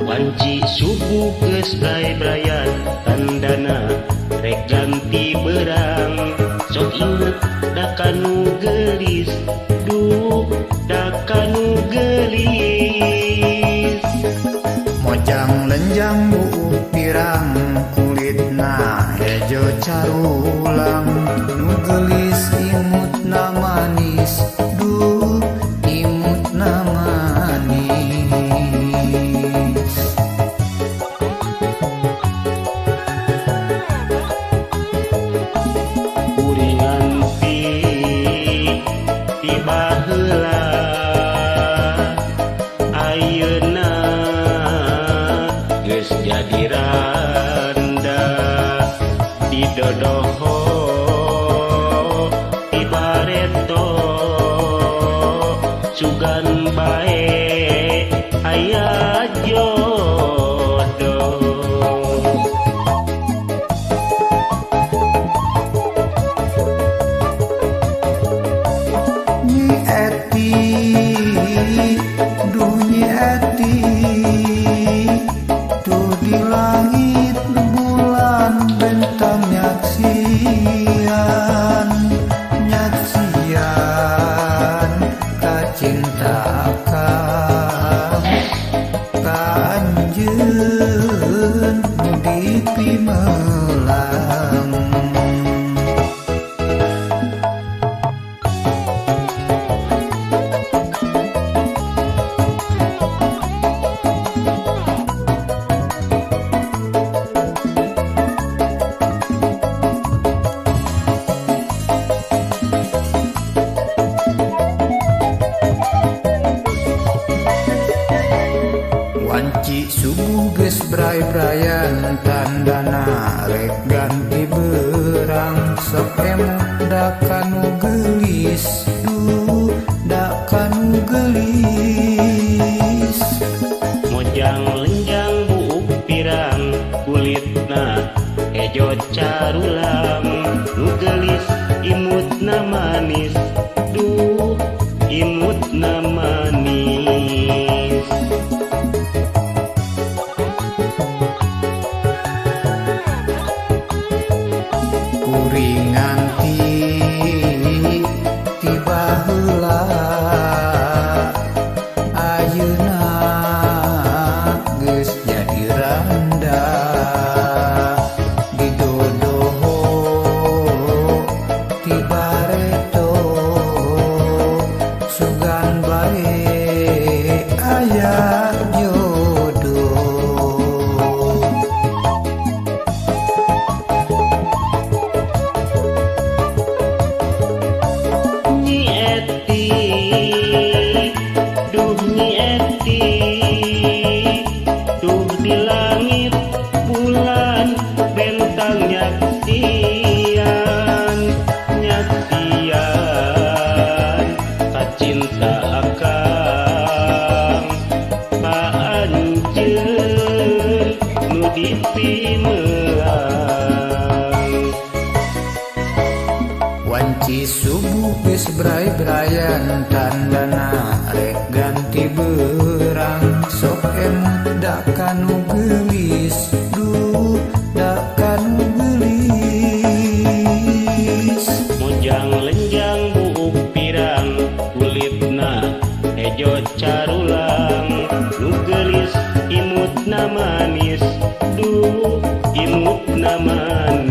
Wanci subuh geus bray-brayan tandana rek ganti berang sok inget da kanu geulis duh da kanu geulis mojang lenjang buuk pirang kulitna hejo carulang nu geulis imutna manis duh imutna manis. Kuringan ti baheula ayeuna geus jadi randa didodoho ti bareto sugan bae aya jodoh. Nyi Eti duh Nyi Eti tuh di langit bulan bentang nyaksian nyaksian kacinta akang ka anjeun nu dipimelang. Wanci subuh geus bray-brayan tandana rek ganti berang sok emut da kanu geulis duh da kanu geulis mojang lenjang buuk pirang kulitna hejo carulang nu geulis imutna manis duh imutna manis. Kuringan ti baheula ayeuna geus jadi randa didodoho ti bareto sugan bae aya jodoh. Nyi Eti duh Nyi Eti duh di langit bulan bentang nyaksian nyaksian kacinta akang ka anjeun nu dipimelang. Wanci subuh geus bray-brayan tandana rek ganti berang sok emut da kanu geulis duh da kanu geulis mojang lenjang buuk pirang kulitna hejo carulang nu geulis imutna manis duh imutna manis.